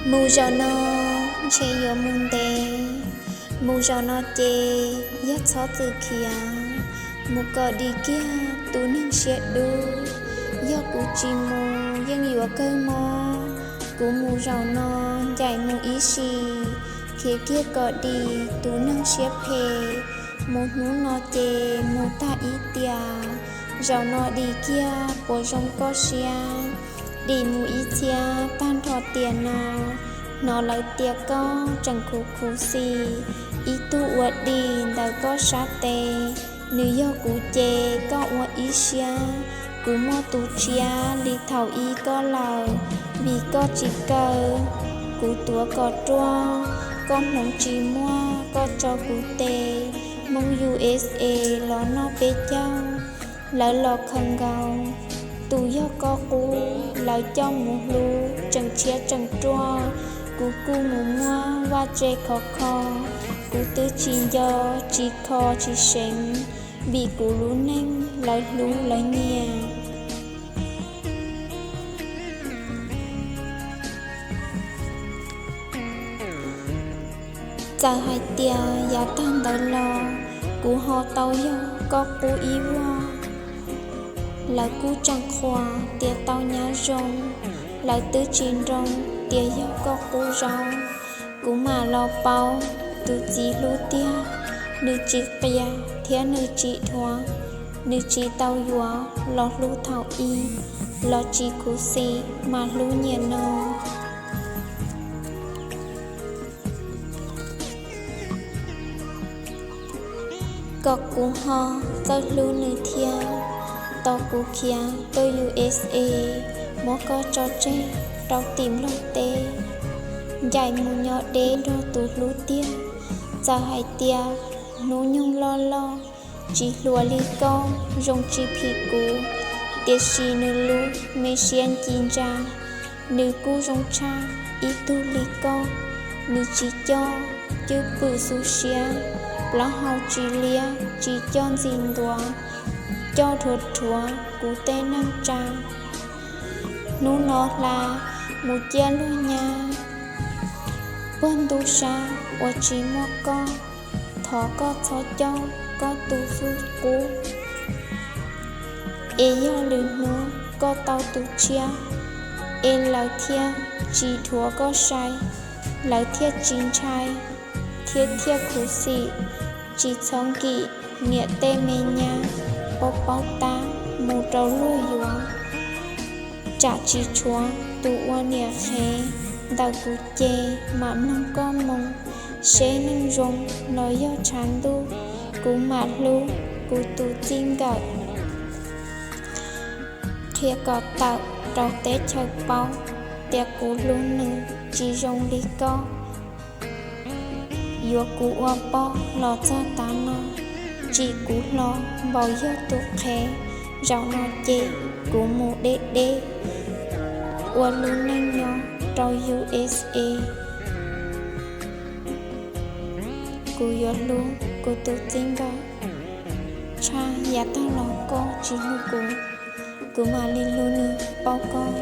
Mus zaum no ntshe yuav mus ntev, mus zaum no ces yog txhob txwm khiav, mus kom dim kiag tus neeg siab dub. Yog kuv tsis mus yeej yuav kawg mob, kuv mus zaum no ncaim mus ib sim, khiav kiag kom dim tus neeg siab phem. Mus hnub no ces mus tag ib tiam, zaum no dim kiag puas zoo koj siab. Dim mus ib txhia tag nrho tiam no, hnov lawv tias koj tseem khuv khuv xim. Ib tug ua dim ntawm koj sab tes, nws yog kuv ces koj ua ib siab. Kuv muaj tus tshiab li thaum ub koj lawm, vim koj tsis kaw kuv tuav kom ruaj. Koj hmoov tsis muaj koj tso kuv tes, Hmoob U S A los noj peb caug, lawv los khaws nkaus. Tus yog koj qub lawv coj mus hlub tseem tshiab tseem ruaj, kuv kuj mus muab vaj tse khov kho. Kuv twb tsis nco tsis kho tsis seev, vim kuv lub neej lawv hlub lawv nyiam. Txawm hais tias yav tag ntawd los kuv ho tau yog koj qub ib vuag, lawv kuj tseem qhuas tias tau nyab zoo, lawv twb tsis nroo tias yog koj qub zaub. Kuv mam los paub tus txiv hlub tiag, nws tsis qias thiab nws tsis dhuav, nws tsis tau yuav los hlub thaum ub, los tsis khuv xim mas hlub niaj no. Kom kuv ho txawj hlub nws thiab, tos kuv khiav tuaj U S A, muab koj tso tseg rau tim Nplog teb, ncaim mus nyob deb nrog tus hlub tiag. Txawm hais tias hnub nyoog loj loj, tsis hluas li koj, zoo tsis phim kuv, tiam sis nws lub me siab nci ntsa, nws kuj zoo tshaj ib tug li koj. Nws tsis coj cwj pwm xu siab, plaub hau tsis liab tsis coj ntxim ntuav, coj rhuav rhuav kuv tej neej tsa. Hnub no hla mus ciaj luag nyab, puag ntuj sab uas tsis muaj koj, thov koj txhob coj koj tus xub qub. Es yog lwm hnub koj tau tus tshiab, es lawv thiaj tsis dhuav koj sai, lawv thiaj tsis ntshai, thiab thiaj khuv xim. Tsis txhob nkim niam tej me nyab, paub paub tab mus rau luag yuav. Tsam tsis tshuav tus ua niam qhev ntawm kuv ces mam mloog koj moo, seb neeg zoo los yog tshav ntuj, kuv mam hlub kuv tus txij nkawm. Qhia kom tawm rau teb chaws paub tias kuv hlub nws tsis zoo li koj. Yuav kuv ua poj los txog tav no, tsim kuv hlo npaum yog tus qhev. Zaum no ces kuv mus deb deb, ua lub neej nyob rau U S A. Kuv yuav hlub kuv tus txij nkawm tshaj yav tag los koj tsis hlub kuv, kuv mam li hlub nws paub koj.